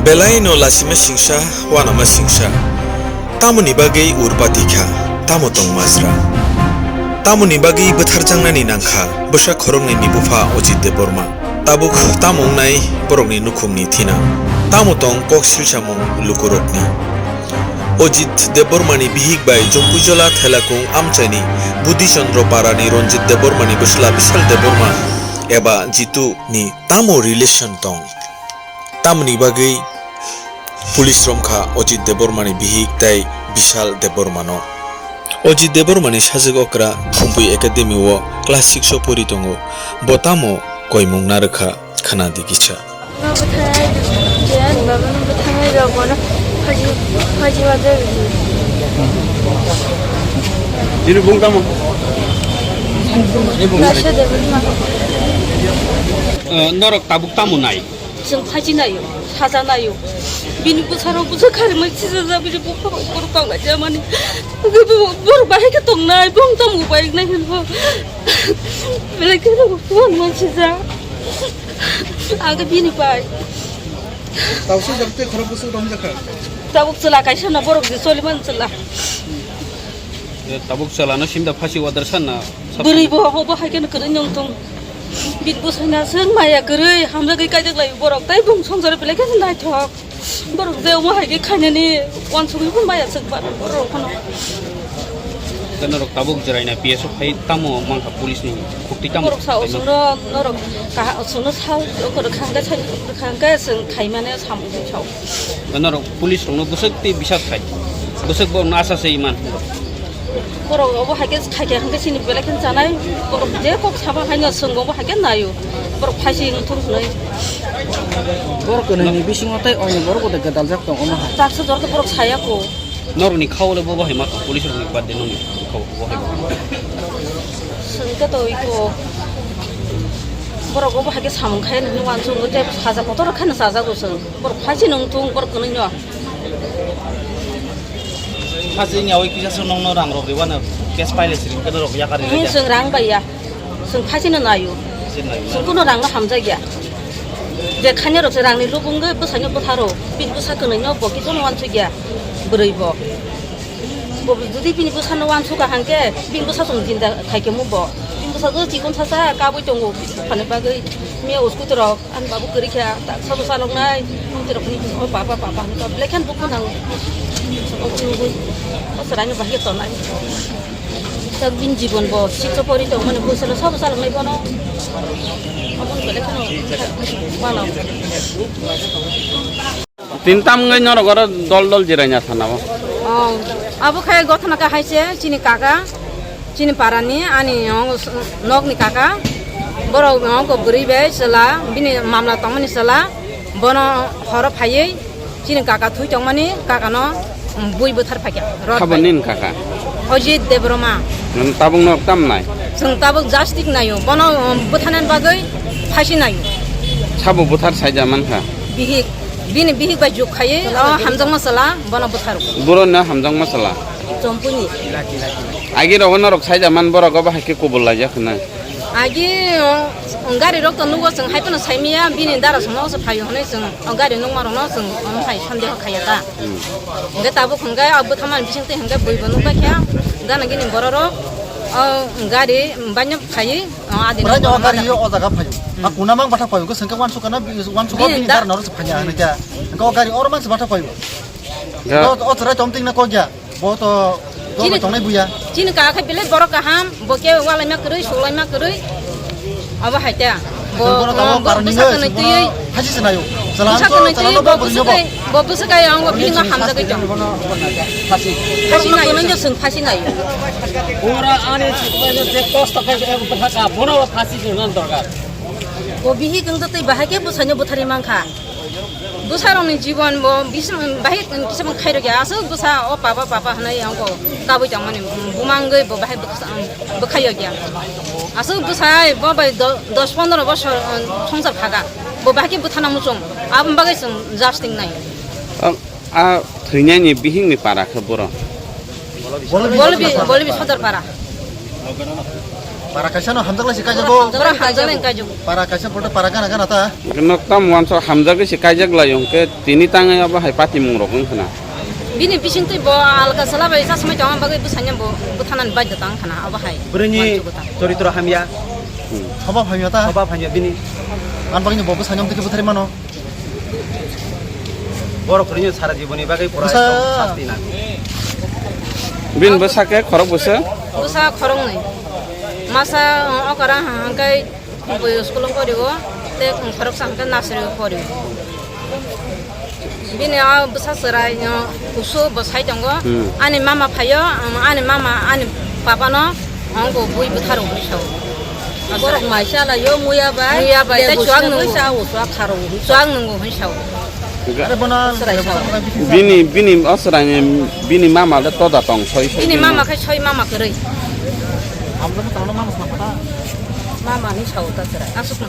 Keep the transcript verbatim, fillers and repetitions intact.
Belai no lasima singsa, wanama singsa. Tamoni bagwi urpati kha, tamo tong majra. Tamoni bagwi bwtharjaknani nangkha, bwsa khoroknwi ni bupha Ojit Debbarma. Tabuk tamo wngnai borokni nukhungni thina. Tamo tong kok silsamung lukurokni. Ojit Debbarmani bihik bai Jompuijola Thelakung amchaini Budhi Chandra Parani Ranjit Debbarmani bwsla Bishal Debbarma eba Jitu ni tamo relation tong? Tamoni bagwi police romkha Ojit Debbarmani bihik tei Bishal Debbarmano. Ojit Debbarmani sajwk okra Khumpui Academy o class six o pori tongo. Bo tamo koimung narwkha, khna di kisa. Baba bwthai, je ani baba no bwthai rok bono phaji, phaji ma de. Nini bung tamo? Kaisa de bwthai. Eh, norok tabuk tamo nai? Chwng phaji naio, saja naio. Bini bwsarok bwsa kharimai sijajak, bini bupha bai borok tonglaijak mani. Borok bahai khe tongnai, bong tamo bai nai hinbo. Belai khe rok kuan man sijak. Aga bini pai. Tausi jabte khorok bwswk romjakha. Tabuk chwla kaisa no borok je choliman chwla. Tabuk chwla no simda phasi order san na. Bwrwi bo ho bo hai khe kwrwi nung tung. Bit bwsai na seng maya kwrwi hamjagwi kaijak lai borok tai bung songjaro belai khe naithok. Borok je omo hai khe khainani uansugwi bo maya chwk ba borok phano. Tei norok tabuk jwraina P S o phai tamo mankha police ni khukti tamo? Borok sa osongno norok kaha osongno sa okoro khangkhe sai khangkhe chwng khaimane samung sao. Norok police rokno bwswk tei bwsak khai, bwswk borokno asa se iman. Borok obo hai khe khai khe hwnkhe chini belai khe chanai, borok je kok sama hai no chwng obo hai khe naio, borok phaisi wngthung hwnwi. Borok kwnwi ni bisingo tei oini borok bo de gwdaljak tong omo hai. Taksa jora khe borok saya kho. Norokni khao le bo bahai ma tong, police rokni baade nokni khao bo bahai ma tong. Chwng khe to iko borok obo hai khe samung khai nini uansukgo tei saja kotor khe no chajago chwng. Borok phaisi nung thung borok kwnwi no. Phaisi ni awai kisa se nokno rang rok ribana case file siring khe norok yakar ri. Chwng rang bai ya. Chwng phaisino naio. Chwng kuno rangno hamjakya. Je khainai rok se rangni lubungwi bwsaino bwtharo. Bini bwsa kwnwino bo kiphilno uansukya bwrwi bo. Bo jodi bini bwsano uansukha hwnkhe bini bwsa chwng jinda khaikhe mu bo. Bini bwsa do chikon sasa kabui tongo phani bagwi. Miya uskuti rok ani babu kwrwi kha tak sabo saloknai. Mungti rok ni o papa papa hwnkha belai khe dukhu nango. O chwraino bahai tonai. Tak bini jibon bo siksa pori tongmani bwsalo sabo chaloknai bono. Aboni belai kheno mano. Tin tam wngwi norok oro dol dol jiraina sana bo. Oh, abo khe gothana khe hai se chini kaka, chini parani ani nokni kaka. Borok nokgo bwrwi bai chwla bini mamla tongmani chwla bono horo phaiwi. Chini kaka thui tongmani, kakano, um, bui bwthar phaikha, rot bai. Sabo nini kaka? Ojit Debbarma. Nwng tabuk norok tam nai? Chwng tabuk jastik naio. Bono, um, bwtharnani bagwi phaisi naio. Sabo bwthar saija mankha? Bihik. Bini bihik bai juk khaiwi, o hamjakma chwla, bono bwtharo. Borokno hamjakma chwla? Chompuni. Agi rogo norok saija man borok obo hai khe kubul laijak hwnwi. Agi, o, gari rok to nugo chwng hai phano saimaya, bini dara songno se phaio hwnwi chwng o gari nukma rokno chwng omo hai sandeho khaiya ta. Hmm. Hwnkhe tabuk hwnkhe o bwthamani bisingtwi hwnkhe buibo nukha khe gana gini borok rok o gari baino phaiwi o adino. Bwrani o gari o jaga phaio. A kuna mang bathak phaio, hwnkhe chwngkhe uansukha na, uansukha bini bini da- dara norok se phaiya hwnwi khe. Hwnkhe o gari oro manse bathak phaio. O, o chwrai tongtwing na kok ya. Bo to dol bai tongnai buya. Chini kaka khe belai borok kaham, bo khe walaima kwrwi, sulaima kwrwi. Abo hai ta. Bo, bo, bo bwsa kwnwi twiwi. Phasi se nayo. Bwsa kwnwi twiwi, bo bwsa kai, bo bwsa kai ang bo bini hamjagwi tong. Phasi. Phasi nayo, chwng phasi nayo. Ora ani je kosto khe ebo thaka, bono phasi se nan dorkar. Bo bihik wng twi bahai khe bwsaino bwtharwi mankha. Bwsarokni jibon bo bising bahai kisa khairokya, aswk bwsa o papa papa hwnwi angkho kabui tongmani bumangwi bo bahai bwkha-, bwkhaiyokya. Aswk bwsai bo bai do-, dos pondro bosor, um, songsar phaga. Bo bahai khe bwthana muchung, aboni bagwi chwng jasting nai. Ang, a thwinani bihikni para khe boro? Bolibi, Bolibi Sodor para. Para kaisa no hamjak lai se kaijak bo. Borok hamjak lai kaijak. Para kaisa bolte para gana gana ta. Nok tam wansa hamjak se kaijak lai hwnkhe tini tangai abo hai patimung rok wngkha na. Bini bising twi bo alka sala bai sa smai tong bagwi bwsanya bo bwthanani baidya tang khana abo hai. Bwrwini choritro hamya. Soba hamya ta. Soba hamya bini. An bagwi bo bwsanya twi bwthari mano. Borok kwrwino sara jiboni bagwi pura sasti nang. Bini bwsa khe khorok bwsa? Bwsa khoroknwi. Masa okara hangkai bui school poriwo, tei khoroksa hangkai nursery poriwo. Bini a bwsa chwrai no kusu bwsai tongo. Ani mama phaio, ani mama ani papa no. Ang bo bui bwtharo bui sao. Borok mai chala yo muya bai. Muya bai, tei chuak nungo. Sao chuak kharo. Chuak nungo hoi sao. Are bono. Bini bini asrani bini mama le toda tong soi soi. Bini mama khai soi mama kwrwi. Amro tano mama sma kata. Mama ni sao ta chwrai. Asuk no.